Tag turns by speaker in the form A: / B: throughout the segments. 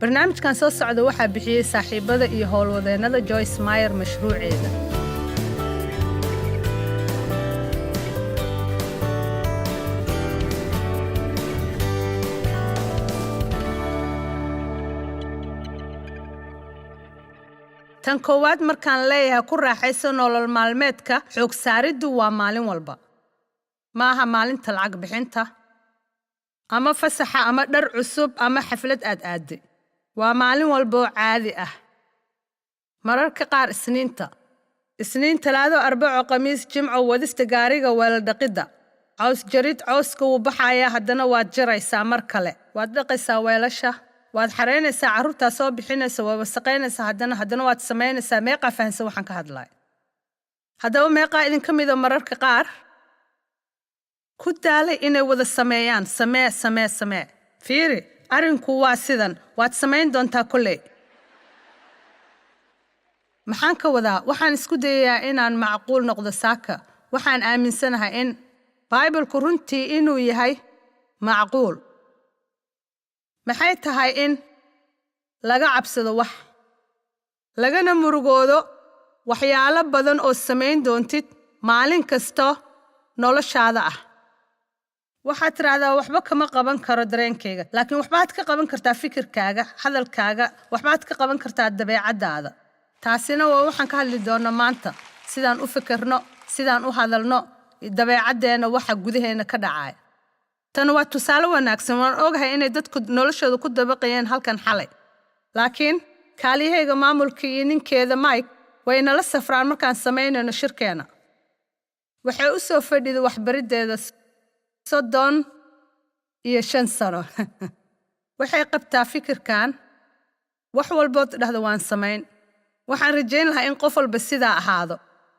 A: Barnaamijkan soo socda waxaa bixiyey saaxiibada iyo howlwadeennada Joyce Meyer mashruuceeda. Tan koowaad, markaan leeyahay ku raaxayso nolol maalmeedka, xoog saariddu waa maalin walba. Ma aha maalinta lacag bixinta ama fasaxa ama dhar cusub ama xaflad aad aadday. Waa maalin walba oo caadi ah. Mararka qaar Isniinta. Isniin, Talaado, Arbaco, Khamiis, Jimco, wadista gaariga, weel dhaqidda. Caws jarid, cawska wuu baxayaa, haddana waad jaraysaa mar kale. Waad dhaqaysaa weelasha, waad xaraynaysaa, carruurtaa soo bixinaysa, waa wasaqaynaysaa, haddana waad samaynaysaa. Meeqaa fahansan waxaan ka hadlaya? Haddaba meeqaa idinka mida mararka qaar ku daalay inay wada sameeyaan? Samee, samee, samee. Fiiri, arrinku waa sidan: waad samayn doontaa kolley. Maxaan ka wadaa? Waxaan isku dayayaa inaan macquul noqdo saaka. Waxaan aaminsanahay in Baibalku runtii inuu yahay macquul. Maxay tahay in laga cabsado wax, lagana murugoodo waxyaalo badan oo samayn doontid maalin kasta noloshaada ah? Waxaad tidhaahdaa, "Waxba kama qaban karo dareenkayga," laakiin waxbaad ka qaban kartaa fikirkaaga, hadalkaaga, waxbaad ka qaban kartaa dabeecaddaada. Taasina waa waxaan ka hadli doonno maanta: sidaan u fikirno, sidaan u hadalno, dabeecaddeenna, waxa gudaheenna ka dhacaya. Tan waa tusaale wanaagsan. Waan ogahay inay dadku noloshooda ku dabaqayeen halkan xalay, laakiin kaaliyahayga maamulka iyo ninkeeda Mike way nala safraan markaan samaynayno shirkeena. Waxay u soo fadhiday waxbariddeeda 35 sano. Waxay qabtaa fikirkan: wax walbood dhahda waan samayn. Waxaan rajayn lahaa in qof walba sidaa ahaado,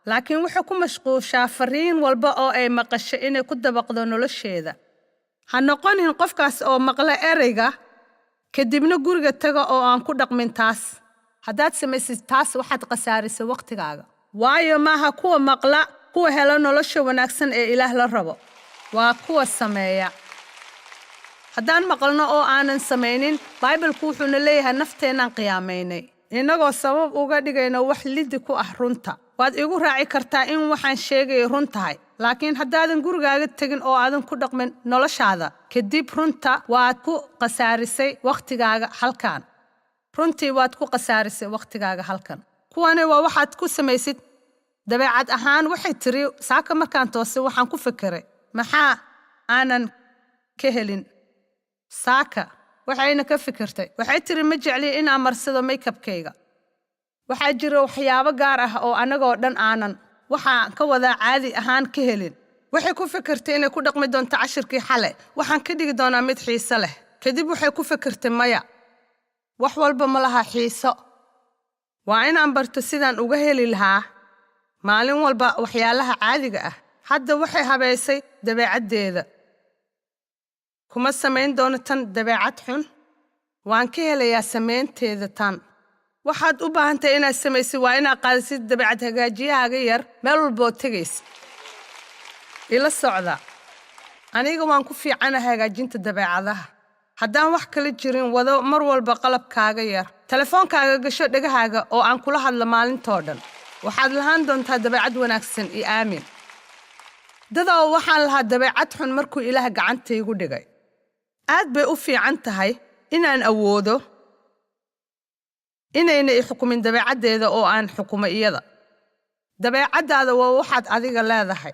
A: laakiin waxay ku mashquushaa fariin walba oo ay maqasho inay ku dabaqdo nolosheeda. Ha noqonin qofkaas oo maqla ereyga, kadibna guriga taga oo aan ku dhaqmin taas. Haddaad samaysid taas, waxaad khasaarisay waqtigaaga, waayo maaha kuwa maqla kuwa helo nolosha wanaagsan ee Ilaah la rabo, waa kuwa sameeya. Haddaan maqalno oo aanan samaynin, Baibalku wuxuuna leeyahay nafteennaan qiyaamaynay, innagoo sabab uga dhigayno wax liddi ku ah runta. Waad igu raaci kartaa in waxaan sheegaya run tahay, laakiin haddaadan gurigaaga tegin oo aadan ku dhaqmin noloshaada kadib, runta waad ku khasaarisay wakhtigaaga halkan. Runtii waad ku khasaarisay wakhtigaaga halkan. Kuwani waa waxaad ku samaysid dabeecad ahaan. Waxay tiri, "Saaka markaan toosay, waxaan ku fikiray maxaa aanan ka helin saaka." Waxayna ka fikirtay, waxay tiri, "Ma jecli inaan marsado makeupkayga." Waxaa jira waxyaabo gaar ah oo annagoo dhan aanan, waxaan ka wadaa, caadi ahaan ka helin. Waxay ku fikirtay inay ku dhaqmi doonto cashirkii xale: "Waxaan ka dhigi doonaa mid xiiso leh." Kadib waxay ku fikirtay, "Maya, wax walba ma laha xiiso. Waa inaan barto sidaan uga heli lahaa maalin walba waxyaalaha caadiga ah." Hadda waxay habaysay dabeecaddeeda. Kuma samayn doono tan dabeecad xun. Waan ka helayaa samaynteeda tan. Waxaad u baahantahay inaad samaysid waa inaad qaadisid dabeecad hagaajiyahaaga yar meel walba oo tegaysa. Ila socda. Aniga waan ku fiicanahay hagaajinta dabeecadaha. Haddaan wax kala jirin, wado mar walba qalabkaaga yar, telefoonkaaga gasho dhegahaaga oo aan kula hadlo maalintoo dhan. Waxaad lahaan doontaa dabeecad wanaagsan iyo aamin. Dadow, waxaan lahaa dabeecad xun markuu Ilaah gacantaygu dhigay. Aad bay u fiican tahay inaan awoodo inayna i xukumin dabeecaddeeda oo aan xukumo iyada. Dabeecaddaada waa waxaad adiga leedahay.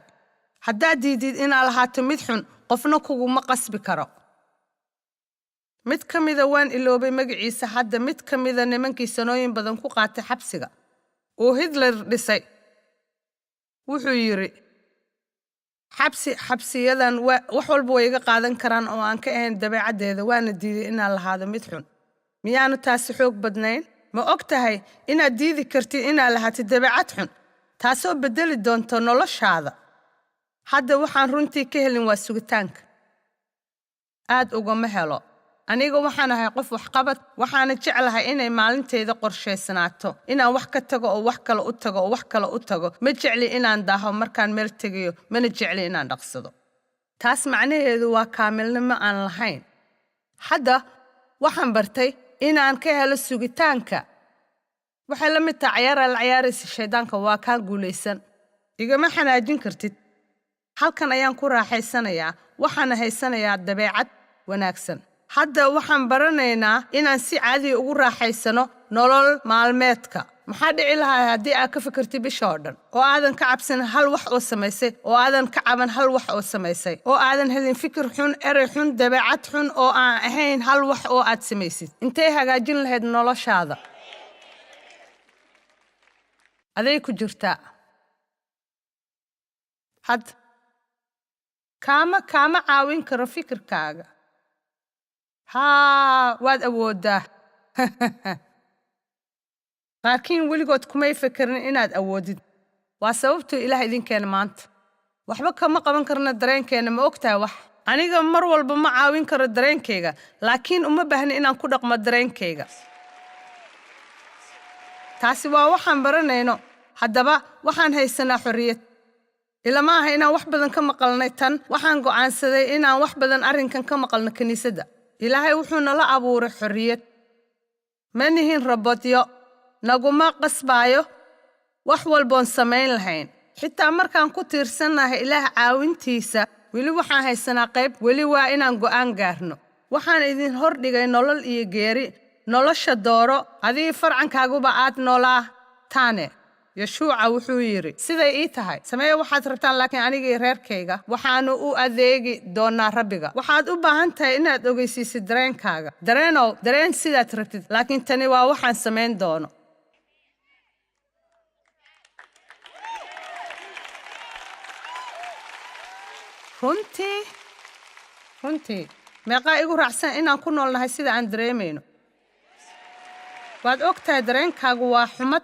A: Haddaad diidid inaad lahaato mid xun, qofna kuguma qasbi karo. Mid ka mida, waan iloobay magaciisa hadda, mid ka mida nimankii sanooyin badan ku qaatay xabsiga uu Hitler dhisay, wuxuu yidhi, "Xabsi xabsiyadan wax walba way iga qaadan karaan oo aan ka ahayn dabeecaddeeda. Waana diiday inaan lahaado mid xun." Miyaanu taasi xoog badnayn? Ma og tahay inaad diidi kartid inaad lahaatid dabeecad xun, taasoo beddeli doonto noloshaada? Hadda waxaan runtii ka helin waa sugitaanka. Aad ugama helo. Aniga waxaan ahay qof waxqabad, waxaana jeclahay inay maalintayda qorshaysanaato, inaan wax ka tago oo wax kale u tago oo wax kale u tago. Ma jecli inaan daaho markaan meel tegayo, mana jecli inaan dhaqsado. Taas macnaheedu waa kaamilnimo aan lahayn. Hadda waxaan bartay inaan ka helo sugitaanka. Waxay la mid tahay cayaar la cayaaraysa shaydaanka, waa kaa guulaysan. Igama xanaajin kartid. Halkan ayaan ku raaxaysanayaa, waxaana haysanayaa dabeecad wanaagsan. Hadda waxaan baranaynaa inaan si caadiya ugu raaxaysano nolol maalmeedka. Maxaa dhici lahaa haddii aad ka fikirtid bisha oo dhan, oo aadan ka cabsan hal wax oo samaysay, oo aadan ka caban hal wax oo samaysay, oo aadan helin fikir xun, erey xun, dabeecad xun oo aan ahayn hal wax oo aad samaysid? Intay hagaajin lahayd noloshaada? Aday ku jirtaa. Had kaama caawin karo fikirkaaga. Haa, waad awooddaa. Qaarkiin weligood kumay fekerin inaad awoodid. Waa sababtuu Ilaah idin keena maanta. Waxba kama qaban karna dareenkeenna, ma ogtahay wax? Aniga mar walba ma caawin karo dareenkayga, laakiin uma baahni inaan ku dhaqmo dareenkayga. Taasi waa waxaan baranayno. Haddaba waxaan haysanaa xorriyad. Ilama aha inaan wax badan ka maqalnay tan. Waxaan go'aansaday inaan wax badan arrinkan ka maqalno kiniisadda. Ilaahay wuxuu nala abuuray xorriyad. Ma nihin robotyo, naguma qasbaayo wax walboon samayn lahayn. Xitaa markaan ku tiirsannahay Ilaah caawintiisa, weli waxaan haysanaa qayb, weli waa inaan go'aan gaarno. Waxaan idin hordhigay nolol iyo geeri. Nolosha dooro, adigii farcankaaguba aad noolaa taane. Yashuuca wuxuu yidhi, siday ii tahay, sameeya waxaad rabtaan, laakiin aniga iyo reerkayga waxaannu u adeegi doonnaa Rabbiga. Waxaad u baahan tahay inaad ogeysiisid dareenkaaga. Dareenow, dareen sidaad rabtid, laakiin tani waa waxaan samayn doono. Runtii, runtii, meeqaa igu raacsan inaan ku noolnahay sida aan dareemayno? Waad og tahay dareenkaagu waa xumad.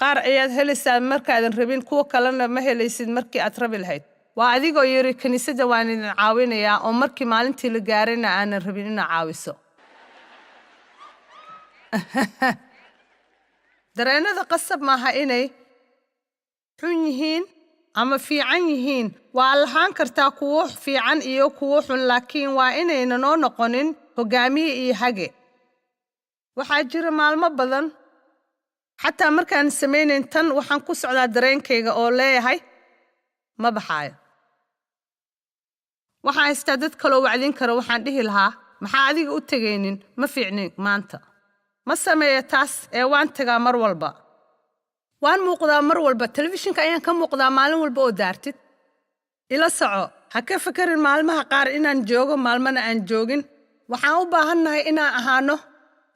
A: Qaar ayaad helaysaa markaadan rabin, kuwa kalena ma helaysid markii aad rabi lahayd. Waa adigoo yidhi, kiniisadda waan idin caawinayaa, oo markii maalintii la gaarayna aanan rabin inaad caawiso. Dareennada qasab maaha inay xun yihiin ama fiican yihiin. Waa lahaan kartaa kuwo fiican iyo kuwo xun, laakiin waa inayna noo noqonin hoggaamiye iyo hage. Waxaa jira maalmo badan, xataa markaan samaynayn tan, waxaan ku socdaa dareenkayga oo leeyahay ma baxaayo. Waxaan haystaa dad kaloo wacdin kara. Waxaan dhihi lahaa, maxaa adiga u tegaynin? Ma fiicnin maanta. Ma sameeyo taas ee waan tagaa mar walba. Waan muuqdaa mar walba. Telefishinka ayaan ka muuqdaa maalin walba oo daartid. Ila soco, ha ka fekerin maalmaha qaar inaan joogo, maalmana aan joogin. Waxaan u baahannahay inaan ahaano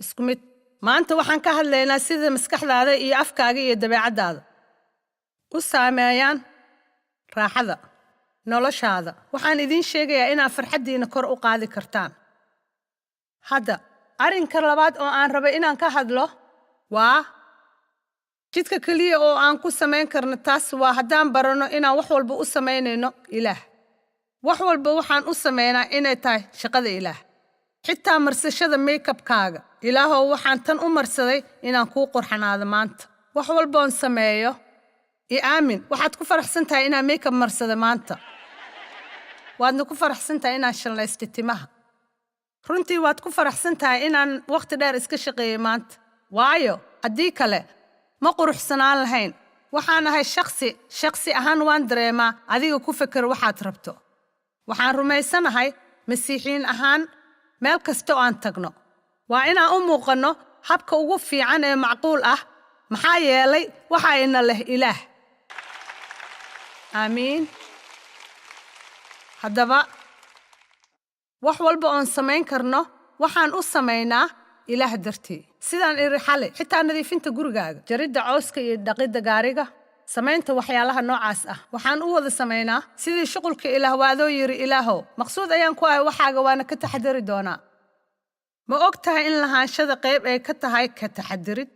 A: isku mid. Maanta waxaan ka hadlaynaa sida maskaxdaada iyo afkaaga iyo dabeecaddaada u saameeyaan raaxada noloshaada. Waxaan idiin sheegayaa inaad farxaddiina kor u qaadi kartaan. Hadda arrinka labaad oo aan rabay inaan ka hadlo waa jidka keliya oo aan ku samayn karno taas waa haddaan baranno inaan wax walba u samaynayno Ilaah. Wax walba waxaan u samaynaa inay tahay shaqada Ilaah. Xitaa marsashada makeupkaaga. Ilaahow, waxaan tan u marsaday inaan kuu qurxanaado maanta. Wax walboon sameeyo, i aamin, waxaad ku faraxsan tahay inaan makeup marsada maanta. Waadna ku faraxsan tahay inaan shanlaystay timaha. Runtii waad ku faraxsan tahay inaan wakhti dheer iska shaqeeyey maanta. Waayo, haddii kale ma quruxsanaan lahayn. Waxaan ahay shakhsi, shakhsi ahaan waan dareemaa. Adiga ku feker waxaad rabto. Waxaan rumaysanahay Masiixiyiin ahaan meel kasta oo aan tagno waa inaan u muuqanno habka ugu fiican ee macquul ah, maxaa yeelay waxaa ina leh Ilaah. Aamiin. Haddaba wax walba oon samayn karno waxaan u samaynaa Ilaah dartii. Sidaan iri xalay, xitaa nadiifinta gurigaaga, jaridda cawska iyo dhaqidda gaariga, samaynta waxyaalaha noocaas ah, waxaan u wada samaynaa sidii shuqulka Ilaah. Waadoo yidhi, Ilaahow, maqsuud ayaan ku ahay waxaaga, waana ka taxadari doonaa. Ma og tahay in lahaanshada qayb ay ka tahay ka taxadirid?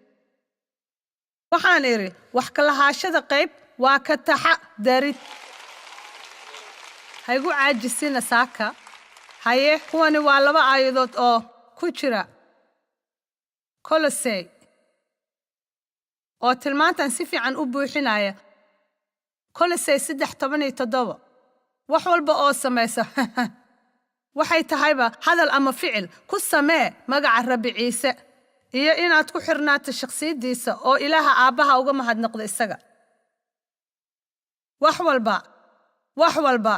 A: Waxaan idhi, wax ka lahaashada qayb waa ka taxadarid. Ha igu caajisina saaka. Haye, kuwani waa laba aayadood oo ku jira Kolosey oo tilmaantan si fiican u buuxinaya. Kolosey 3:17. Wax walba oo samayso, Waxay tahayba hadal ama ficil, ku samee magaca Rabbi Ciise iyo inaad ku xirnaato shakhsiyaddiisa oo Ilaaha Aabbaha uga mahadnaqdo isaga. Wax walba, wax walba,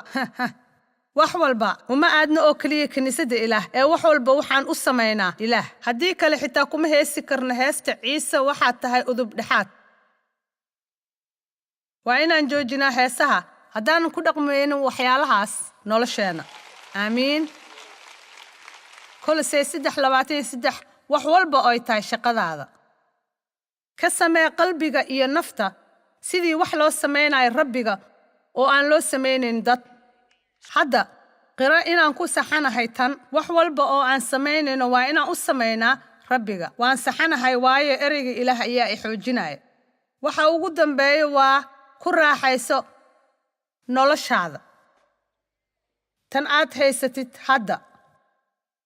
A: wax walba uma aadno oo keliya kiniisadda Ilaah, ee wax walba waxaan u samaynaa Ilaah. Haddii kale xitaa kuma heesi karno heesta Ciise waxaad tahay udub dhexaad. Waa inaan joojinaa heesaha haddaanan ku dhaqmaynin waxyaalahaas nolosheenna. Aamiin. Kolosey 3:23. Wax walba oy tahay shaqadaada, ka samee qalbiga iyo nafta sidii wax loo samaynayo Rabbiga oo aan loo samaynayn dad. Hadda qiro inaan ku saxanahay tan. Wax walba oo aan samaynayno waa inaan u samaynaa Rabbiga. Waan saxanahay, waayo ereyga Ilaah ayaa i xoojinaya. Waxa ugu dambeeya waa ku raaxayso noloshaada. Tan aad haysatid hadda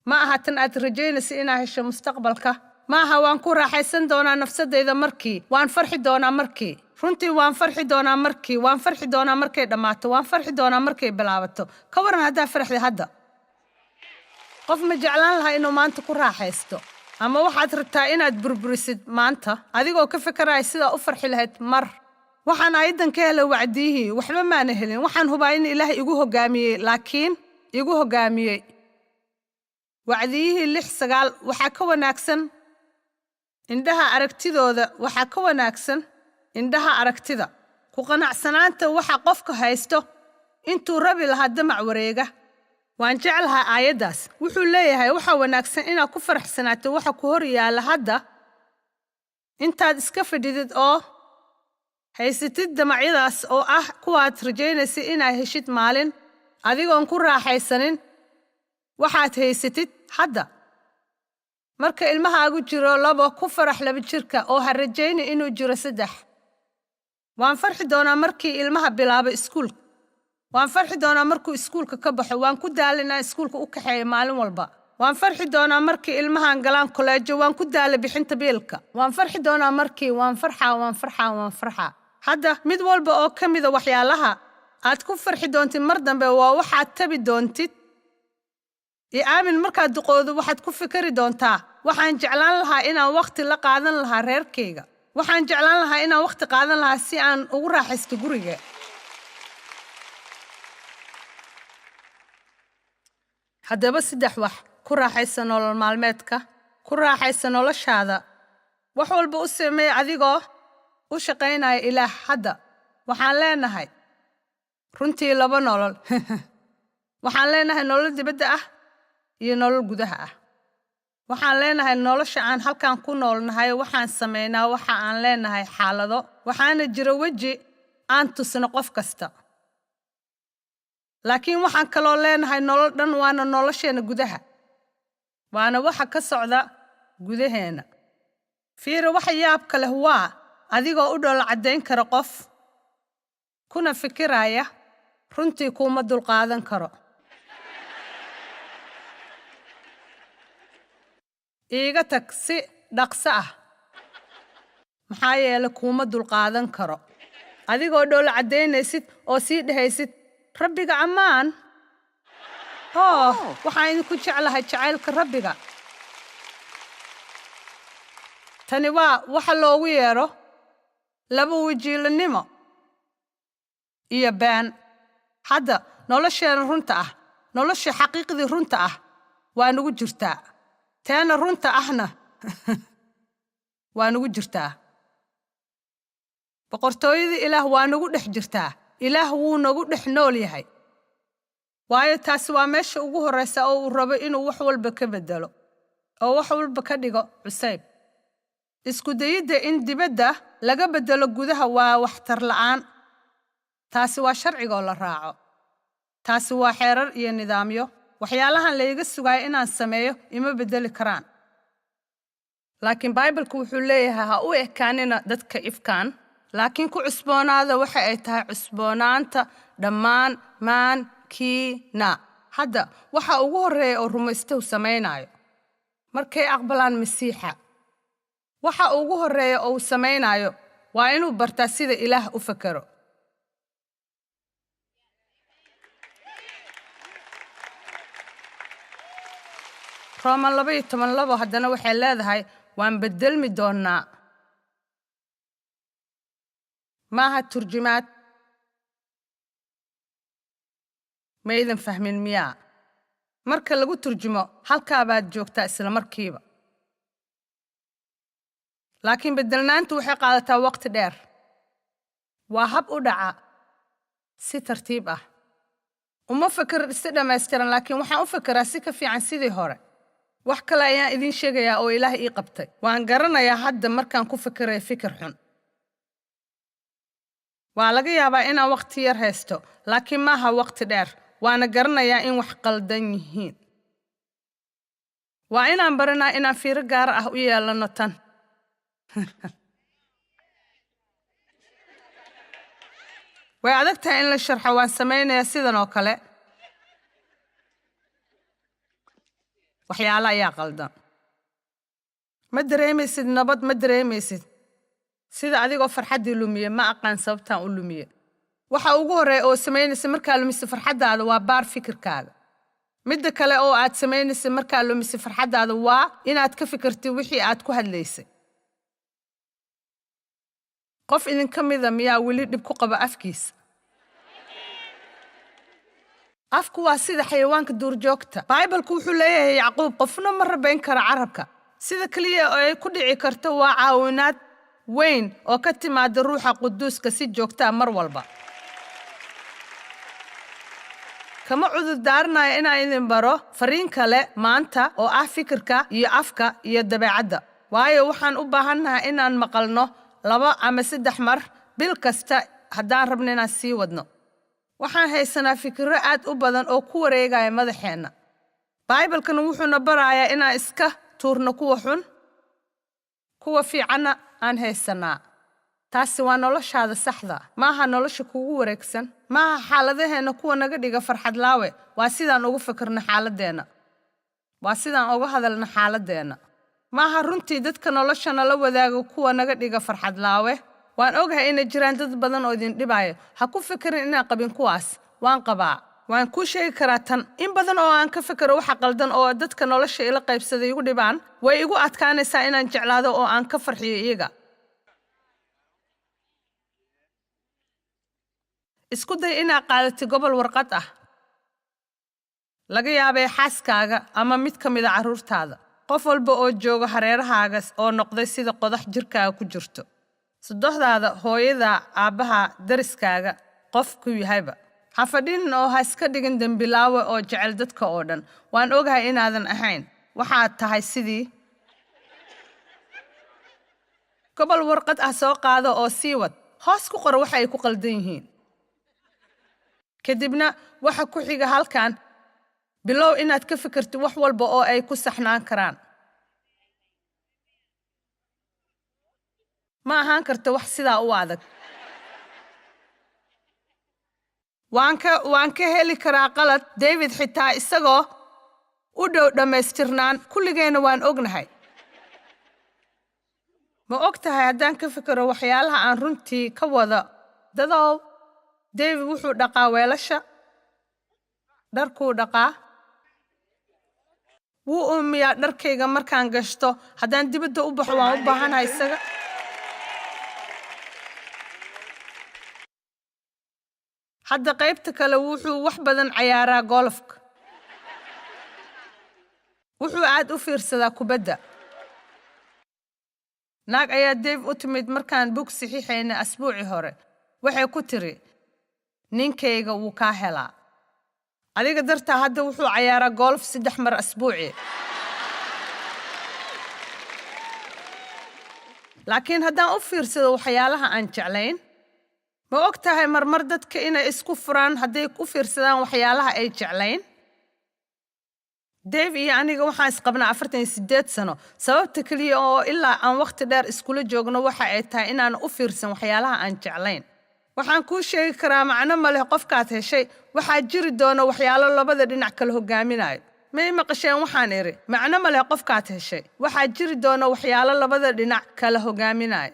A: ma aha tan aad rajaynaysa inaad hesho mustaqbalka. Ma aha waan ku raaxaysan doonaa nafsadayda markii, waan farxi doonaa markii, runtii waan farxi doonaa markii, waan farxi doonaa markay dhammaato, waan farxi doonaa markay bilaabato. Ka waran haddaa farxda hadda? Qof ma jeclaan lahaa inuu maanta ku raaxaysto? Ama waxaad rabtaa inaad burburisid maanta adigoo ka fekeraya sidaa u farxi lahayd mar? Waxaan aayaddan ka helay wacdiyihii. Waxba maana helin. Waxaan hubaa in Ilaah igu hoggaamiyey, laakiin igu hoggaamiyey. Wacdiyihii 6:9: waxaa ka wanaagsan indhaha aragtidooda, waxaa ka wanaagsan indhaha aragtida ku qanacsanaanta waxa qofka haysto intuu rabi lahaa damac wareega. Waan jeclahay aayaddaas. Wuxuu leeyahay waxaa wanaagsan inaad ku faraxsanaato waxa ku hor yaalla hadda intaad iska fadhidid oo haysatid damacyadaas oo ah kuwaad rajaynaysa inaad heshid maalin, adigoon ku raaxaysanin waxaad haysatid hadda. Marka ilmahaagu jiro 2, ku farax 2 jirka oo ha rajayni inuu jiro 3. Waan farxi doonaa markii ilmaha bilaabo iskuulka. Waan farxi doonaa markuu iskuulka ka baxo. Waan ku daalay inaan iskuulka u kaxeeyo maalin walba. Waan farxi doonaa markii ilmahan galaan koleejo. Waan ku daalay bixinta biilka. Waan farxi doonaa markii, waan farxaa, waan farxaa, waan farxaa. Hadda mid walba oo ka mida waxyaalaha aad ku farxi doontid mar dambe waa waxaad tabi doontid. Iyo aamin, markaad duqoodo waxaad ku fikari doontaa: waxaan jeclaan lahaa inaan wakhti la qaadan lahaa reerkayga. Waxaan jeclaan lahaa inaan wakhti qaadan lahaa si aan ugu raaxaysto guriga. Haddaba saddex wax: ku raaxaysa nolol maalmeedka, ku raaxaysa noloshaada. Wax walba u sameey adigoo u shaqaynaya Ilaah hadda. Waxaan leenahay runtii laba nolol. Waxaan leenahay nolol dibadda ah iyo nolol gudaha ah. Waxaan leenahay nolosha aan halkan ku noolnahay. Waxaan samaynaa waxa aan leenahay xaalado. Waxaana jira weji aan tusno qof kasta. Laakiin waxaan kaloo leenahay nolol dhan, waana nolosheenna gudaha. Waana waxa ka socda gudaheenna. Fiiri, waxa yaabka leh waa adigoo u dhoola caddayn kara qof kuna fikiraya runtii kuuma dulqaadan karo. Iiga tag si dhaqso ah, maxaa yeelay kuuma dulqaadan karo. Adigoo dhoola caddaynaysid oo sii dhehaysid Rabbiga ammaan. Oh, waxaan idinku jeclahay jacaylka Rabbiga. Tani waa waxa loogu yeero laba wajiilanimo iyo been. Hadda nolosheena runta ah, nolosha xaqiiqdii runta ah waa nagu jirtaa. Teena runta ahna waa nagu jirtaa. Boqortooyada Ilaah waa nagu dhex jirtaa. Ilaah wuu nagu dhex nool yahay. Waayo taasi waa meesha ugu horreysa oo uu rabo inuu wax walba ka beddelo oo wax walba ka dhigo cusayb. Isku dayidda in dibadda laga beddelo gudaha waa waxtar la'aan. Taasi waa sharcigoo la raaco. Taasi waa xeerar iyo nidaamyo. Waxyaalahan layga sugayo inaan sameeyo ima beddeli karaan. Laakiin Baibalku wuxuu leeyahay ha u ekaanina dadka ifkaan, laakiin ku cusboonaada waxa ay tahay cusboonaanta dhammaan maankiina. Hadda waxa ugu horreeya oo rumaystuhu samaynayo markay aqbalaan Masiixa, waxa ugu horreeya oo uu samaynayo waa inuu bartaa sida Ilaah u fakero. Rooman 12:2 haddana waxay leedahay waan beddelmi doonnaa. Maaha turjumaad. Maydan fahmin miyaa? Marka lagu turjumo halkaa baad joogtaa isla markiiba. Laakiin beddelnaantu waxay qaadataa waqti dheer. Waa hab u dhaca si tartiib ah. Uma fikir si dhammaystiran, laakiin waxaan u fikiraa si ka fiican sidii hore. Wax kale ayaan idiin sheegayaa oo Ilaah ii qabtay. Waan garanayaa hadda markaan ku fikirayo fikir xun. Waa laga yaabaa inaan waqti yar haysto, laakiin maaha waqti dheer. Waana garanayaa in wax qaldan yihiin. Waa inaan baranaa inaan fiiro gaar ah u yeelano tan. Way adag tahay in la sharxo, waan samaynayaa sidan oo kale. Waxyaalo ayaa qaldan. Ma dareemaysid nabad, ma dareemaysid. Sida adigoo farxaddii lumiye, ma aqaan sababtaan u lumiye. Waxa ugu horreeya oo samaynaysa markaa lumisa farxaddaada waa baar fikirkaaga. Midda kale oo aad samaynaysa markaa lumisa farxaddaada waa inaad ka fikirtid wixii aad ku hadlaysay. Qof idinka mida miyaa weli dhib ku qaba afkiisa? Afku waa sida xayawaanka duurjoogta. Baibalku wuxuu leeyahay Yacquub, qofna ma rabayn karo carabka. Sida keliya oo ay ku dhici karto waa caawinaad weyn oo ka timaada Ruuxa Quduuska si joogta ah mar walba. Kama cudur daaranayo inaan idin baro fariin kale maanta oo ah fikirka iyo afka iyo dabeecadda. Waayo waxaan u baahannahay inaan maqalno 2 ama 3 mar bil kasta haddaan rabno inaan sii wadno. Waxaan haysanaa fikirro aad u badan oo ku wareegaya madaxeenna. Baibalkana wuxuuna barayaa inaan iska tuurno kuwa xun, kuwa fiicanna aan haysanaa. Taasi waa noloshaada saxda, maaha nolosha kugu wareegsan, maaha xaaladaheenna kuwa naga dhiga farxad laawe. Waa sidaan ugu fikirno xaaladeenna, waa sidaan uga hadalno xaaladeenna. Maaha runtii dadka nolosha nala wadaaga kuwa naga dhiga farxad laawe. Waan ogahay inay jiraan dad badan oo idin dhibaayo. Ha ku fikirin inaan qabin kuwaas. Waan qabaa. Waan kuu sheegi karaa tan. In badan oo aan ka fikiro waxa qaldan oo dadka nolosha ila qaybsaday igu dhibaan, way igu adkaanaysaa inaan jeclaado oo aan ka farxiyo iyaga. Isku day inaad qaadatid gobol warqad ah. Laga yaabay xaaskaaga ama mid ka mid a carruurtaada. Qof walba oo jooga hareerahaaga oo noqday sida qodax jirkaaga ku jirto. Saddexdaada, hooyada, aabbaha, dariskaaga, qofku yahayba. Ha fadhinin oo ha iska dhigin dembilaawe oo jecel dadka oo dhan. Waan ogahay inaadan ahayn. Waxaad tahay sidii gobol warqad ah soo qaado oo sii wad. Hoos ku qor waxa ay ku qaldan yihiin. Kadibna waxa ku xiga halkan, bilow inaad ka fikirtid wax walba oo ay ku saxnaan karaan. Ma ahaan karto wax sidaa u adag. Waan ka heli karaa qalad David xitaa isagoo u dhow dhammaystirnaan. Kulligeena waan ognahay. Ma og tahay haddaan ka fikiro waxyaalaha aan runtii ka wada dadow? David wuxuu dhaqaa weelasha, dharkuu dhaqaa. Wuu uumiyaa dharkayga markaan gashto. Haddaan dibadda u baxo waan u baahanahay isaga. Hadda qaybta kale wuxuu wax badan cayaaraa golfka. Wuxuu aad u fiirsadaa kubadda. Naag ayaa Dave u timid markaan bug saxiixaynay asbuucii hore. Waxay ku tiri, ninkayga wuu kaa helaa. Adiga dartaa hadda wuxuu cayaaraa golf 3 mar asbuucii. Laakiin haddaan u fiirsado waxyaalaha aan jeclayn, ma og tahay marmar dadka inay isku furaan hadday u fiirsadaan waxyaalaha ay jeclayn? Dave iyo aniga waxaan isqabnaa 48 sano. Sababta keliya oo ilaa aan waqti dheer iskula joogno waxa ay tahay inaan u fiirsan waxyaalaha aan jeclayn. Waxaan kuu sheegi karaa macno ma leh qofkaad heshay. Waxaa jiri doona waxyaalo labada dhinac kala hogaaminayo. May maqasheen waxaan idhi, macno ma leh qofkaad heshay. Waxaa jiri doona waxyaalo labada dhinac kala hogaaminayo.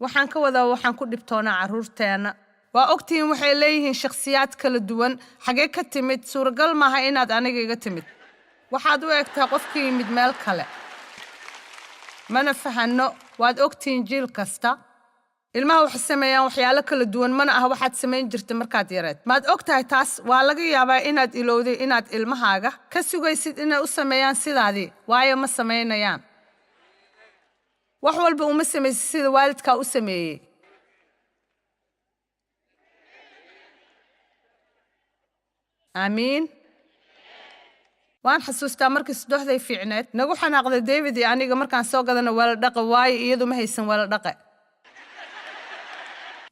A: Waxaan ka wadaa waxaan ku dhibtoonaa carruurteenna. Waa ogtihiin waxay leeyihiin shakhsiyaad kala duwan. Xagee ka timid? Suuragal maaha inaad aniga iga timid. Waxaad u egtahay qof ka yimid meel kale. Mana fahanno. Waad ogtihiin jiil kasta ilmaha waxay sameeyaan waxyaalo kala duwan. Mana aha waxaad samayn jirtay markaad yareed. Maad og tahay taas? Waa laga yaabaa inaad ilowday inaad ilmahaaga ka sugaysid inay u sameeyaan sidaadii, waayo ma samaynayaan. Wax walba uma samaysid sida waalidkaa u sameeyey. Aamiin. Waan xasuustaa markii saddexday fiicneed nagu xanaaqday David iyo aniga markaan soo gadano weelal dhaqe, waayo iyadu ma haysan weelal dhaqe.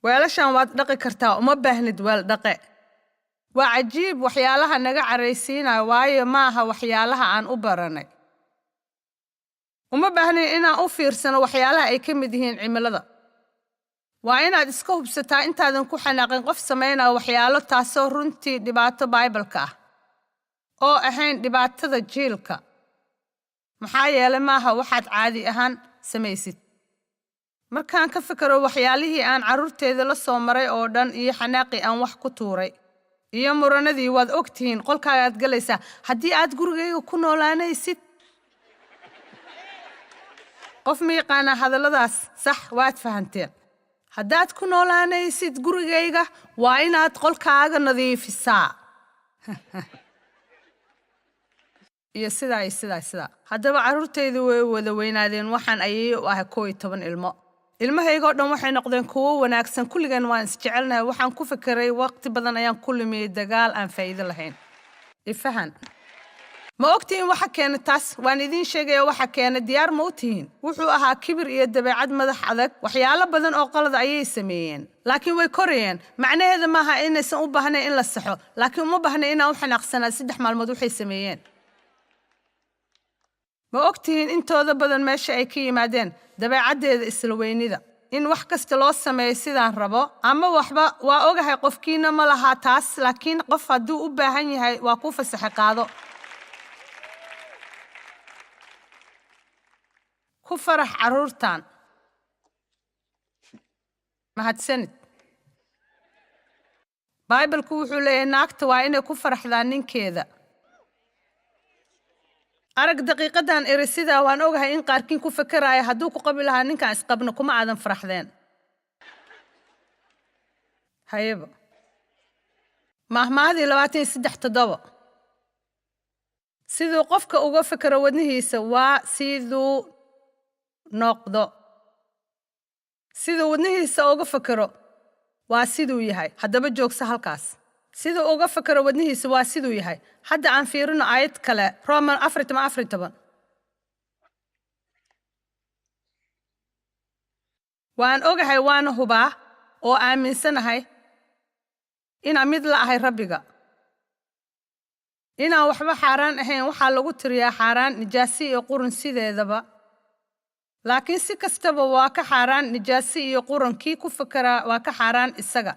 A: Weelashan waad dhaqi kartaa, uma baahnid weel dhaqe. Waa cajiib waxyaalaha naga caraysiinaya, waayo maaha waxyaalaha aan u baranay. Uma baahnin inaan u fiirsano waxyaalaha ay ka mid yihiin cimilada. Waa inaad iska hubsataa intaadan ku xanaaqin qof samaynaya waxyaalo taasoo runtii dhibaato Baibalka ah oo ahayn dhibaatada jiilka. Maxaa yeelay maaha waxaad caadi ahaan samaysid. Markaan ka fikiro waxyaalihii aan carruurteeda la soo maray oo dhan iyo xanaaqii aan wax ku tuuray iyo muranadii, waad ogtihiin qolkaagaad galaysaa haddii aad gurigayga ku noolaanaysid. Qof ma yaqaanaa hadalladaas? Sax, waad fahanteen. Haddaad ku noolaanaysid gurigayga waa inaad qolkaaga nadiifisaa. Iyo sidaa iyo sidaa sidaa. Haddaba carruurtaydu way wada weynaadeen. Waxaan ayay u ahay 11 ilmo. Ilmahaygoo dhan waxay noqdeen kuwo wanaagsan. Kulligan waan isjecelnahay. Waxaan ku fikiray waqti badan ayaan ku lumiyey dagaal aan faa'iido lahayn. Ifahan. Ma ogtihiin waxa keena taas? Waan idiin sheegaya waxa keena. Diyaar ma u tihiin? Wuxuu ahaa kibir iyo dabeecad madax adag. Waxyaalo badan oo qalad ayay sameeyeen, laakiin way korayeen. Macnaheeda maaha inaysan u baahnayn in la saxo, laakiin uma baahna inaan u xanaaqsanaa 3 maalmood waxay sameeyeen. Ma ogtihiin intooda badan meesha ay ka yimaadeen? Dabeecaddeeda isla weynida, in wax kasta loo sameeyo sidaan rabo ama waxba. Waa ogahay qofkiina ma lahaa taas, laakiin qof hadduu u baahan yahay waa ku fasaxay qaado. Ku farax carruurtan. Mahadsanid. Baibalku wuxuu leeyahay naagta waa inay ku faraxdaa ninkeeda. Arag daqiiqadan eri sidaa waan ogahay in qaarkiin ku fekeraya hadduu ku qabi lahaa ninkaan isqabno kuma aadan faraxdeen. Hayaba. Maahmaahdii 23:7. Siduu qofka uga fekero wadnihiisa waa siduu noqdo. Siduu wadnihiisa uga fekero waa siduu yahay. Haddaba joogsa halkaas. Siduu uga fekero wadnihiisa waa siduu yahay. Hadda aan fiirino aayad kale, Roman 14:14. Waan ogahay, waana hubaa oo aaminsanahay inaan mid la ahay Rabbiga. Inaan waxba xaaraan ahayn waxaa lagu tiriyaa xaaraan, nijaasi iyo qurun sideedaba. Laakiin si kastaba waa ka xaaraan nijaasi iyo qurun, kii ku fekeraa waa ka xaaraan isaga.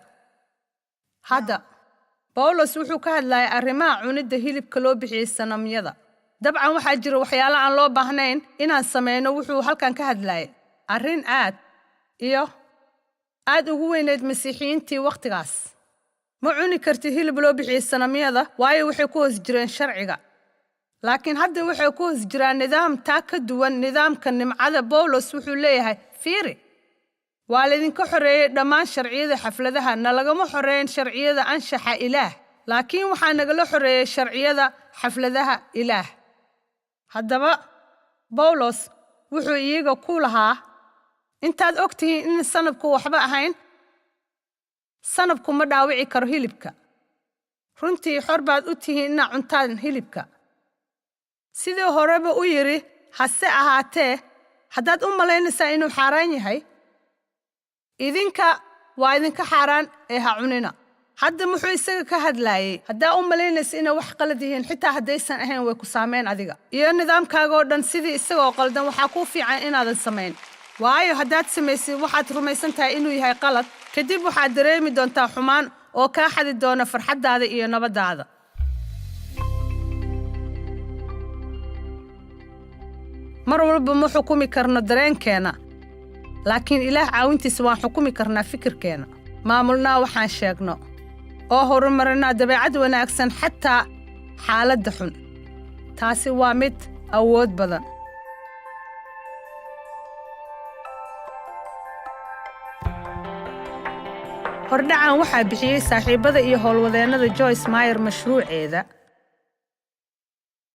A: Hadda Bawlos wuxuu ka hadlayay arrimaha cunidda hilibka loo bixiyey sanamyada. Dabcan waxaa jira waxyaalo aan loo baahnayn inaan samayno. Wuxuu halkan ka hadlayay arrin aad iyo aad ugu weyneyd Masiixiyiintii wakhtigaas. Ma cuni kartid hilib loo bixiyey sanamyada, waayo waxay ku hoos jireen sharciga. Laakiin hadda waxay ku hoos jiraan nidaam taa ka duwan, nidaamka nimcada. Bawlos wuxuu leeyahay fiiri, waa laydinka xoreeyey dhammaan sharciyada xafladaha. Nalagama xoreeyin sharciyada anshaxa Ilaah, laakiin waxaa nagala xoreeyey sharciyada xafladaha Ilaah. Haddaba Bawlos wuxuu iyaga ku lahaa intaad og tihiin in sanabku waxba ahayn, sanabku ma dhaawici karo hilibka. Runtii xor baad u tihiin inaad cuntaan hilibka. Sidii horeba u yidhi, hase ahaatee haddaad u malaynaysaa inuu xaaraan yahay, idinka waa idinka xaaraan ee ha cunina. Hadda muxuu isaga ka hadlaayey? Haddaa u malaynaysa inay wax qalad yihiin, xitaa haddaysan ahayn way ku saameyn adiga iyo nidaamkaaga oo dhan. Sidii isagoo qaldan waxaa kuu fiican inaadan samayn, waayo haddaad samaysid waxaad rumaysan tahay inuu yahay qalad, kadib waxaad dareemi doontaa xumaan oo kaa xadi doona farxaddaada iyo nabaddaada. Mar walba ma xukumi karno dareenkeena, laakiin Ilaah caawintiisa waan xukumi karnaa fikirkeena. Maamulnaa waxaan sheegno oo horumarinaa dabeecad wanaagsan xataa xaaladda xun. Taasi waa mid awood badan. Hordhacan waxaa bixiyey saaxiibbada iyo howlwadeennada Joyce Meyer mashruuceeda.